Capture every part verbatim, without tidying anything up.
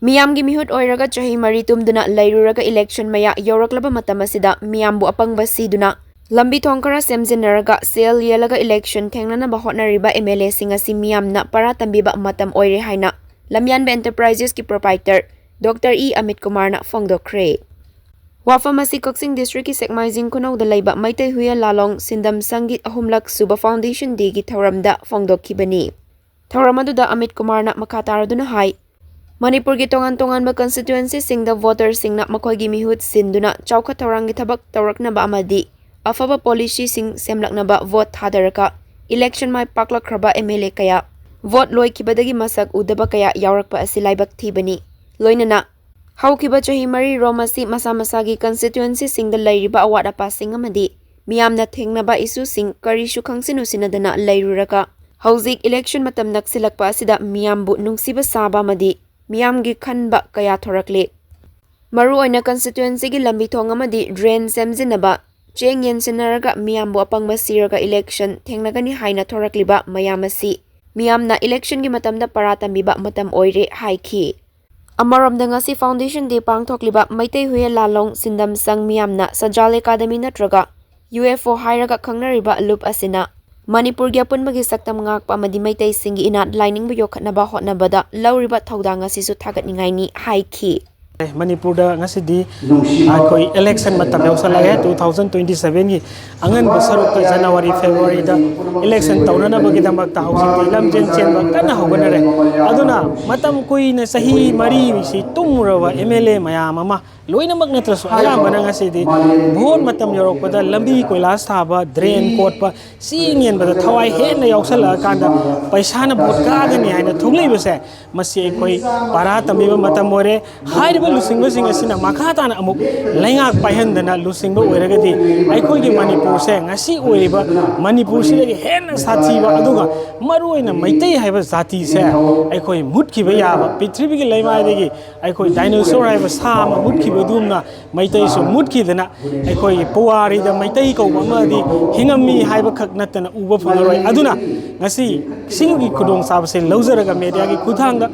ꯃꯤꯌꯥꯝꯒꯤ ꯃꯤꯍꯨꯠ ꯑꯣꯏꯔꯒ ꯆꯍꯤ ꯃꯔꯤ ꯇꯨꯝꯗꯨꯅ ꯂꯩꯔꯨꯔꯒ election ꯃꯌꯥ ꯌꯧꯔꯛꯂꯕ ꯃꯇꯝ ꯑꯁꯤꯗ ꯃꯤꯌꯥꯝꯕꯨ ꯑꯄꯪꯕ ꯁꯤꯗꯨꯅ ꯂꯝꯕꯤ ꯊꯣꯡ ꯈꯔ ꯁꯦꯝꯖꯤꯟꯅꯔꯒ ꯁꯦꯜ ꯌꯦꯜꯂꯒ election ꯊꯦꯡꯅꯅꯕ ꯍꯣꯠꯅꯔꯤꯕ MLAꯁꯤꯡ ꯑꯁꯤ ꯃꯤꯌꯥꯝꯅ ꯄꯔꯥ ꯇꯝꯕꯤꯕ ꯃꯇꯝ ꯑꯣꯏꯔꯦ ꯍꯥꯏꯅ ꯂꯝꯌꯥꯟꯕ Enterprisesꯀꯤ proprietor Doctor ꯏ ꯑꯃꯤꯠ ꯀꯨꯃꯥꯔꯅ ꯐꯣꯡꯗꯣꯛꯈ꯭ꯔꯦ꯫ ꯋꯥꯐꯝ ꯑꯁꯤ ꯀꯛꯆꯤꯡ districtꯀꯤ ꯁꯦꯛꯃꯥꯏꯖꯤꯡ ꯈꯨꯅꯧꯗ ꯂꯩꯕ ꯃꯩꯇꯩ ꯍꯨꯏꯌꯦꯟ ꯂꯥꯂꯣꯡ ꯁꯤꯟꯗꯝ ꯁꯪꯒꯤ ꯑꯍꯨꯝꯂꯛ ꯁꯨꯕ foundation dayꯒꯤ ꯊꯧꯔꯝꯗ ꯐꯣꯡꯗꯣꯛꯈꯤꯕꯅꯤ꯫ ꯊꯧꯔꯝ ꯑꯗꯨꯗ ꯑꯃꯤꯠ ꯀꯨꯃꯥꯔꯅ ꯃꯈꯥ ꯇꯥꯔꯗꯨꯅ ꯍꯥꯏ, ꯃꯅꯤꯄꯨꯔꯒꯤ ꯇꯣꯉꯥꯟ ꯇꯣꯉꯥꯟꯕ constituencyꯁꯤꯡꯗ voterꯁꯤꯡꯅ ꯃꯈꯣꯏꯒꯤ ꯃꯤꯍꯨꯠ ꯁꯤꯟꯗꯨꯅ ꯆꯥꯎꯈꯠ ꯊꯧꯔꯥꯡꯒꯤ ꯊꯕꯛ ꯇꯧꯔꯛꯅꯕ ꯑꯃꯗꯤ ꯑꯐꯕ policyꯁꯤꯡ ꯁꯦꯝꯂꯛꯅꯕ vote ꯊꯥꯗꯔꯒ election ꯃꯥꯏ ꯄꯥꯛꯂꯛꯈ꯭ꯔꯕ MLA ꯀꯌꯥ, vote ꯂꯣꯏꯈꯤꯕꯗꯒꯤ ꯃꯁꯛ ꯎꯗꯕ ꯀꯌꯥ ꯌꯥꯎꯔꯛꯄ ꯑꯁꯤ ꯂꯥꯏꯕꯛ ꯊꯤꯕꯅꯤ꯫ ꯂꯣꯏꯅꯅ ꯍꯧꯈꯤꯕ ꯆꯍꯤ ꯃꯔꯤ ꯔꯣꯝ ꯑꯁꯤ ꯃꯁꯥ ꯃꯁꯥꯒꯤ constituencyꯁꯤꯡꯗ ꯂꯩꯔꯤꯕ ꯑꯋꯥꯠ ꯑꯄꯥꯁꯤꯡ ꯑꯃꯗꯤ ꯃꯤꯌꯥꯝꯅ ꯊꯦꯡꯅꯕ issueꯁꯤꯡ ꯀꯔꯤꯁꯨ ꯈꯪꯁꯤꯟ ꯎꯁꯤꯟꯅꯗꯅ ꯂꯩꯔꯨꯔꯒ ꯍꯧꯖꯤꯛ election ꯃꯇꯝ ꯅꯛꯁꯤꯜꯂꯛꯄ ꯑꯁꯤꯗ ꯃꯤꯌꯥꯝꯕꯨ ꯅꯨꯡꯁꯤꯕ ꯁꯥꯕ ꯑꯃꯗꯤ ꯃꯤꯌꯥꯝꯒꯤ ꯈꯟꯕ ꯀꯌꯥ ꯊꯣꯔꯛꯂꯤ꯫ ꯃꯔꯨꯑꯣꯏꯅ constituencyꯒꯤ ꯂꯝꯕꯤ ꯊꯣꯡ ꯑꯃꯗꯤ drain ꯁꯦꯝꯖꯤꯟꯅꯕ ꯆꯦꯡ ꯌꯦꯟꯁꯤꯟꯅꯔꯒ ꯃꯤꯌꯥꯝꯕꯨ ꯑꯄꯪꯕ ꯁꯤꯔꯒ election ꯊꯦꯡꯅꯒꯅꯤ ꯍꯥꯏꯅ ꯊꯣꯔꯛꯂꯤꯕ ꯃꯌꯥꯝ ꯑꯁꯤ ꯃꯤꯌꯥꯝꯅ electionꯒꯤ ꯃꯇꯝꯗ ꯄꯔꯥ ꯇꯝꯕꯤꯕ ꯃꯇꯝ ꯑꯣꯏꯔꯦ ꯍꯥꯏꯈꯤ꯫ ꯑꯃꯔꯣꯝꯗ ꯉꯁꯤ foundation day ꯄꯥꯡꯊꯣꯛꯂꯤꯕ ꯃꯩꯇꯩ ꯍꯨꯏꯌꯦꯟ ꯂꯥꯂꯣꯡ ꯁꯤꯟꯗꯝ ꯁꯪ ꯃꯤꯌꯥꯝꯅ ꯁꯖꯥꯜ ꯑꯦꯀꯥꯗꯃꯤ ꯅꯠꯇ꯭ꯔꯒ UFO ꯍꯥꯏꯔꯒ ꯈꯪꯅꯔꯤꯕ ꯂꯨꯞ ꯑꯁꯤꯅ ꯃꯅꯤꯄꯨꯔꯒꯤ ꯑꯄꯨꯟꯕꯒꯤ ꯁꯛꯇꯝ ꯉꯥꯛꯄ ꯑꯃꯗꯤ ꯃꯩꯇꯩꯁꯤꯡꯒꯤ ꯏꯅꯥꯠ ꯂꯥꯏꯅꯤꯡꯕ ꯌꯣꯛꯈꯠꯅꯕ ꯍꯣꯠꯅꯕꯗ ꯂꯧꯔꯤꯕ ꯊꯧꯗꯥꯡ ꯑꯁꯤꯁꯨ ꯊꯥꯒꯠꯅꯤꯡꯉꯥꯏꯅꯤ ꯍꯥꯏꯈꯤ꯫ ꯃꯅꯤꯄꯨꯔꯗ ꯉꯁꯤꯗꯤ ꯑꯩꯈꯣꯏ election ꯃꯇꯝ ꯌꯧꯁꯜꯂꯛꯑꯦ꯫ Two thousand twenty sevenꯒꯤ ꯑꯉꯟꯕ ꯁꯔꯨꯛꯇ January Februaryꯗ election ꯇꯧꯅꯅꯕꯒꯤꯗꯃꯛꯇ ꯍꯧꯖꯤꯛꯇꯤ ꯂꯝꯖꯦꯟ ꯆꯦꯟꯕ ꯀꯟꯅ ꯍꯧꯒꯠꯅꯔꯦ꯫ ꯑꯗꯨꯅ ꯃꯇꯝ ꯀꯨꯏꯅ ꯆꯍꯤ ꯃꯔꯤꯁꯤ ꯇꯨꯝꯃꯨꯔꯕ MLA ꯃꯌꯥꯝ ꯑꯃ ꯂꯣꯏꯅꯃꯛ ꯅꯠꯇ꯭ꯔꯁꯨ ꯑꯌꯥꯝꯕꯅ ꯉꯁꯤꯗꯤ vote ꯃꯇꯝ ꯌꯧꯔꯛꯄꯗ ꯂꯝꯕꯤ ꯀꯣꯏꯂꯥꯁ ꯊꯥꯕ, drain ꯀꯣꯠꯄ, ꯆꯦꯡ ꯌꯦꯟꯕꯗ ꯊꯋꯥꯏ ꯍꯦꯟꯅ ꯌꯥꯎꯁꯜꯂꯛꯑꯀꯥꯟꯗ ꯄꯩꯁꯥꯅ vote ꯀꯥꯒꯅꯤ ꯍꯥꯏꯅ ꯊꯣꯛꯂꯛꯏꯕꯁꯦ, ꯃꯁꯤ ꯑꯩꯈꯣꯏ ꯄꯔꯥ ꯇꯝꯕꯤꯕ ꯃꯇꯝ ꯑꯣꯏꯔꯦ꯫ ꯍꯥꯏꯔꯤꯕ ꯂꯨꯆꯤꯡꯕꯁꯤꯡ ꯑꯁꯤꯅ ꯃꯈꯥ ꯇꯥꯅ ꯑꯃꯨꯛ ꯂꯩꯉꯥꯛ ꯄꯥꯏꯍꯟꯗꯅ ꯂꯨꯆꯤꯡꯕ ꯑꯣꯏꯔꯒꯗꯤ ꯑꯩꯈꯣꯏꯒꯤ ꯃꯅꯤꯄꯨꯔꯁꯦ ꯉꯁꯤ ꯑꯣꯏꯔꯤꯕ ꯃꯅꯤꯄꯨꯔꯁꯤꯗꯒꯤ ꯍꯦꯟꯅ ꯁꯥꯊꯤꯕ, ꯑꯗꯨꯒ ꯃꯔꯨꯑꯣꯏꯅ ꯃꯩꯇꯩ ꯍꯥꯏꯕ ꯖꯥꯇꯤꯁꯦ ꯑꯩꯈꯣꯏ ꯃꯨꯠꯈꯤꯕ ꯌꯥꯕ, ꯄ꯭ꯔꯤꯊꯤꯕꯤꯒꯤ ꯂꯩꯃꯥꯏꯗꯒꯤ ꯑꯩꯈꯣꯏ dinosaur ꯍꯥꯏꯕ ꯁꯥ ꯑꯃ ꯃꯨꯠꯈꯤꯕ ꯑꯗꯨꯒꯨꯝꯅ ꯃꯩꯇꯩꯁꯨ ꯃꯨꯠꯈꯤꯗꯅ ꯑꯩꯈꯣꯏꯒꯤ ꯄꯨꯋꯥꯔꯤꯗ ꯃꯩꯇꯩ ꯀꯧꯕ ꯑꯃꯗꯤ ꯍꯤꯡꯉꯝꯃꯤ ꯍꯥꯏꯕꯈꯛ ꯅꯠꯇꯅ ꯎꯕ ꯐꯪꯉꯔꯣꯏ꯫ ꯑꯗꯨꯅ ꯉꯁꯤ ꯁꯤꯒꯤ ꯈꯨꯗꯣꯡꯆꯥꯕꯁꯦ ꯂꯧꯖꯔꯒ ꯃꯦꯗꯤꯌꯥꯒꯤ ꯈꯨꯠꯊꯥꯡꯗ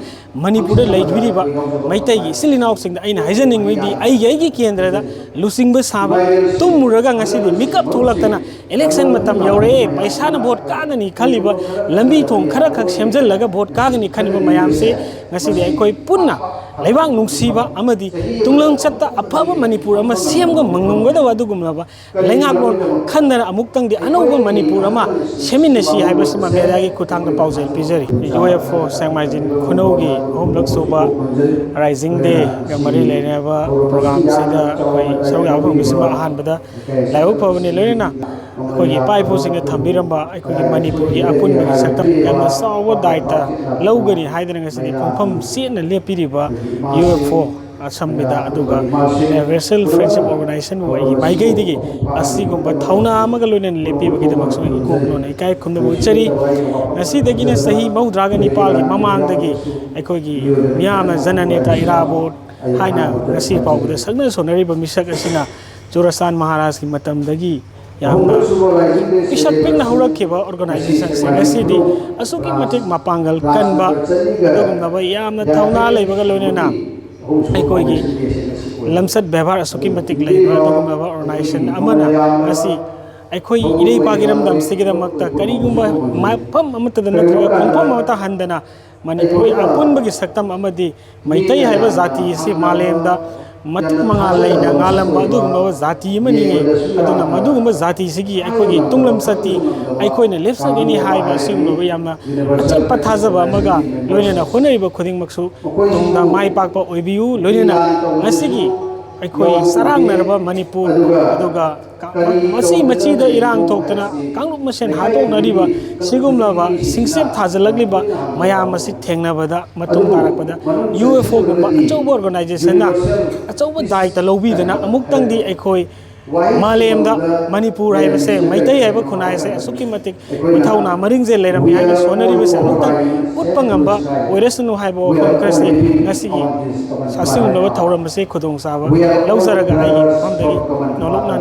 ꯃꯅꯤꯄꯨꯔꯗ ꯂꯩꯕꯤꯔꯤꯕ ꯃꯩꯇꯩꯒꯤ ꯏꯆꯤꯜ ꯏꯅꯥꯎꯁꯤꯡꯗ ꯑꯩꯅ ꯍꯥꯏꯖꯅꯤꯡꯕꯗꯤ, ꯑꯩꯒꯤ ꯑꯩꯒꯤ ꯀꯦꯟꯗ꯭ꯔꯗ ꯂꯨꯆꯤꯡꯕ ꯁꯥꯕ, ꯇꯨꯝꯃꯨꯔꯒ ꯉꯁꯤꯗꯤ ꯃꯤꯀꯞ ꯊꯣꯛꯂꯛꯇꯅ ꯏꯂꯦꯛꯁꯟ ꯃꯇꯝ ꯌꯧꯔꯛꯑꯦ, ꯄꯩꯁꯥꯅ ꯚꯣꯠ ꯀꯥꯒꯅꯤ ꯈꯜꯂꯤꯕ, ꯂꯝꯕꯤ ꯊꯣꯡ ꯈꯔ ꯈꯛ ꯁꯦꯝꯖꯤꯜꯂꯒ ꯚꯣꯠ ꯀꯥꯒꯅꯤ ꯈꯜꯂꯤꯕ ꯃꯌꯥꯝꯁꯦ ꯉꯁꯤꯗꯤ ꯑꯩꯈꯣꯏ ꯄꯨꯟꯅ ꯂꯩꯕꯥꯛ ꯅꯨꯡꯁꯤꯕ ꯑꯃꯗꯤ ꯇꯨꯡꯂꯝꯆꯠꯇ ꯑꯐꯕ ꯃꯅꯤꯄꯨꯔ ꯑꯃ ꯁꯦꯝꯕ ꯉꯝꯒꯗꯕ ꯑꯗꯨꯒꯨꯝꯂꯕ ꯂꯩꯉꯥꯛꯂꯣꯟ ꯈꯟꯗꯅ ꯑꯃꯨꯛꯇꯪꯗꯤ ꯑꯅꯧꯕ ꯃꯅꯤꯄꯨꯔ ꯑꯃ ꯁꯦꯝꯃꯤꯟꯅꯁꯤ ꯍꯥꯏꯕꯁꯤꯃ ꯃꯦꯗꯤꯌꯥꯒꯤ ꯈꯨꯠꯊꯥꯡꯗ ꯄꯥꯎꯖꯦꯜ ꯄꯤꯖꯔꯤ꯫ ꯌꯨ ꯑꯦꯐ ꯑꯣ ꯁꯦꯡꯃꯥꯏꯖꯤꯟ ꯈꯨꯅꯧꯒꯤ ꯑꯍꯨꯝꯂꯛ ꯁꯨꯕ ꯔꯥꯏꯖꯤꯡ ꯗꯦꯒ ꯃꯔꯤ ꯂꯩꯅꯕ ꯄ꯭ꯔꯣꯒ꯭ꯔꯥꯝꯁꯤꯗ ꯑꯩꯈꯣꯏ ꯁꯔꯨꯛ ꯌꯥꯕ ꯐꯪꯕꯁꯤꯃ ꯑꯍꯥꯟꯕꯗ ꯂꯥꯏꯕꯛ ꯐꯕꯅꯤ꯫ ꯂꯣꯏꯅꯅ ꯑꯩꯈꯣꯏꯒꯤ ꯏꯄꯥ ꯏꯄꯨꯁꯤꯡꯅ ꯊꯝꯕꯤꯔꯝꯕ ꯑꯩꯈꯣꯏꯒꯤ ꯃꯅꯤꯄꯨꯔꯒꯤ ꯑꯄꯨꯟꯕꯒꯤ ꯁꯛꯇꯝ ꯌꯥꯝꯅ ꯆꯥꯎꯕ ꯗꯥꯏꯇ ꯂꯧꯒꯅꯤ ꯍꯥꯏꯗꯅ ꯉꯁꯤꯗꯤ ꯈꯣꯡꯐꯝ ꯆꯦꯠꯅ ꯂꯦꯞꯄꯤꯔꯤꯕ ꯌꯨ ꯑꯦꯐ ꯑꯣ ꯑꯁꯝꯕꯤꯗ, ꯑꯗꯨꯒ ꯔꯦꯁꯤꯌꯦꯜ ꯐ꯭ꯔꯦꯟꯁꯤꯞ ꯑꯣꯔꯒꯅꯥꯏꯖꯦꯁꯟꯕꯨ ꯑꯩꯒꯤ ꯃꯥꯏꯀꯩꯗꯒꯤ ꯑꯁꯤꯒꯨꯝꯕ ꯊꯧꯅꯥ ꯑꯃꯒ ꯂꯣꯏꯅꯅ ꯂꯦꯞꯄꯤꯕꯒꯤꯗꯃꯛꯁꯨ ꯑꯩ ꯏꯀꯣꯛ ꯅꯣꯟꯅ ꯏꯀꯥꯏ ꯈꯨꯝꯅꯕ ꯎꯠꯆꯔꯤ꯫ ꯉꯁꯤꯗꯒꯤꯅ ꯆꯍꯤ ꯃꯧꯗ꯭ꯔꯥꯒ ꯅꯤꯄꯥꯜꯒꯤ ꯃꯃꯥꯡꯗꯒꯤ ꯑꯩꯈꯣꯏꯒꯤ ꯃꯤꯌꯥꯝꯅ ꯖꯅꯅꯦꯇꯥ ꯏꯔꯥꯕꯣꯠ ꯍꯥꯏꯅ ꯉꯁꯤ ꯐꯥꯎꯕꯗ ꯁꯛꯅ ꯁꯣꯟꯅꯔꯤꯕ ꯃꯤꯁꯛ ꯑꯁꯤꯅ ꯆꯨꯔꯆꯥꯟ ꯃꯍꯥꯔꯥꯖꯀꯤ ꯃꯇꯝꯗꯒꯤ ꯌꯥꯝꯅ ꯄꯤꯁꯛ ꯄꯤꯛꯅ ꯍꯧꯔꯛꯈꯤꯕ ꯑꯣꯔꯒꯅꯥꯏꯖꯦꯁꯟꯁꯦ ꯉꯁꯤꯗꯤ ꯑꯁꯨꯛꯀꯤ ꯃꯇꯤꯛ ꯃꯄꯥꯡꯒꯜ ꯀꯟꯕ, ꯑꯗꯨꯒꯨꯝꯂꯕ ꯌꯥꯝꯅ ꯊꯧꯅꯥ ꯂꯩꯕꯒ ꯂꯣꯏꯅꯅ ꯑꯩꯈꯣꯏꯒꯤ ꯂꯝꯆꯠ ꯕꯦꯕꯥꯔ ꯑꯁꯨꯛꯀꯤ ꯃꯇꯤꯛ ꯂꯩꯕ ꯑꯗꯨꯒꯨꯝꯂꯕ ꯑꯣꯔꯒꯅꯥꯏꯖꯦꯁꯟ ꯑꯃꯅ ꯉꯁꯤ ꯑꯩꯈꯣꯏ ꯏꯔꯩꯄꯥꯛ ꯏꯔꯝꯗꯝꯁꯤꯒꯤꯗꯃꯛꯇ ꯀꯔꯤꯒꯨꯝꯕ ꯃꯐꯝ ꯑꯃꯠꯇꯗ ꯅꯠꯇ꯭ꯔꯒ ꯈꯣꯡꯐꯝ ꯑꯃꯠꯇ ꯍꯟꯗꯅ ꯃꯅꯤꯄꯨꯔꯒꯤ ꯑꯄꯨꯟꯕꯒꯤ ꯁꯛꯇꯝ ꯑꯃꯗꯤ ꯃꯩꯇꯩ ꯍꯥꯏꯕ ꯖꯥꯇꯤ ꯑꯁꯤ ꯃꯥꯂꯦꯝꯗ ꯃꯇꯤꯛ ꯃꯉꯥꯜ ꯂꯩꯅ ꯉꯥꯜꯂꯝꯕ ꯑꯗꯨꯒꯨꯝꯂꯕ ꯖꯥꯇꯤ ꯑꯃꯅꯤ꯫ ꯑꯗꯨꯅ ꯃꯗꯨꯒꯨꯝꯕ ꯖꯥꯇꯤꯁꯤꯒꯤ ꯑꯩꯈꯣꯏꯒꯤ ꯇꯨꯡꯂꯝꯆꯠꯇꯤ ꯑꯩꯈꯣꯏꯅ ꯂꯦꯞꯆꯒꯅꯤ ꯍꯥꯏꯕ ꯑꯁꯤꯒꯨꯝꯂꯕ ꯌꯥꯝꯅ ꯑꯆꯦꯠꯄ ꯊꯥꯖꯕ ꯑꯃꯒ ꯂꯣꯏꯅꯅ ꯍꯣꯠꯅꯔꯤꯕ ꯈꯨꯗꯤꯡꯃꯛꯁꯨ ꯇꯨꯡꯗ ꯃꯥꯏ ꯄꯥꯛꯄ ꯑꯣꯏꯕꯤꯌꯨ꯫ ꯂꯣꯏꯅꯅ ꯉꯁꯤꯒꯤ ꯑꯩꯈꯣꯏ ꯆꯔꯥꯡꯅꯔꯕ ꯃꯅꯤꯄꯨꯔ, ꯑꯗꯨꯒ ꯃꯁꯤ ꯃꯆꯤꯗ ꯏꯔꯥꯡ ꯊꯣꯛꯇꯅ ꯀꯥꯡꯂꯨꯞ ꯃꯁꯦꯟ ꯍꯥꯠꯇꯣꯛꯅꯔꯤꯕ ꯁꯤꯒꯨꯝꯂꯕ ꯁꯤꯡꯆꯦꯞ ꯊꯥꯖꯤꯜꯂꯛꯂꯤꯕ ꯃꯌꯥꯝ ꯑꯁꯤ ꯊꯦꯡꯅꯕꯗ ꯃꯇꯨꯡ ꯇꯥꯔꯛꯄꯗ ꯌꯨ ꯑꯦꯐ ꯑꯣꯒꯨꯝꯕ ꯑꯆꯧꯕ ꯑꯣꯔꯒꯅꯥꯏꯖꯦꯁꯟꯅ ꯑꯆꯧꯕ ꯗꯥꯏꯇ ꯂꯧꯕꯤꯗꯅ ꯑꯃꯨꯛꯇꯪꯗꯤ ꯑꯩꯈꯣꯏ ꯃꯥꯂꯦꯝꯗ ꯃꯅꯤꯄꯨꯔ ꯍꯥꯏꯕꯁꯦ, ꯃꯩꯇꯩ ꯍꯥꯏꯕ ꯈꯨꯟꯅꯥꯏꯁꯦ ꯑꯁꯨꯛꯀꯤ ꯃꯇꯤꯛ ꯃꯊꯧꯅꯥ ꯃꯔꯤꯡꯖꯦꯜ ꯂꯩꯔꯝꯃꯤ ꯍꯥꯏꯅ ꯁꯣꯟꯅꯔꯤꯕꯁꯦ ꯑꯃꯨꯛꯇꯪ ꯎꯠꯄ ꯉꯝꯕ ꯑꯣꯏꯔꯁꯅꯨ ꯍꯥꯏꯕ ꯋꯥꯐꯝ ꯈꯔꯁꯤ ꯉꯁꯤꯒꯤ ꯑꯁꯤꯒꯨꯝꯂꯕ ꯊꯧꯔꯝ ꯑꯁꯤ ꯈꯨꯗꯣꯡꯆꯥꯕ ꯂꯧꯖꯔꯒ ꯑꯩꯒꯤ ꯃꯐꯝꯗꯒꯤ ꯅꯣꯂꯨꯛꯅ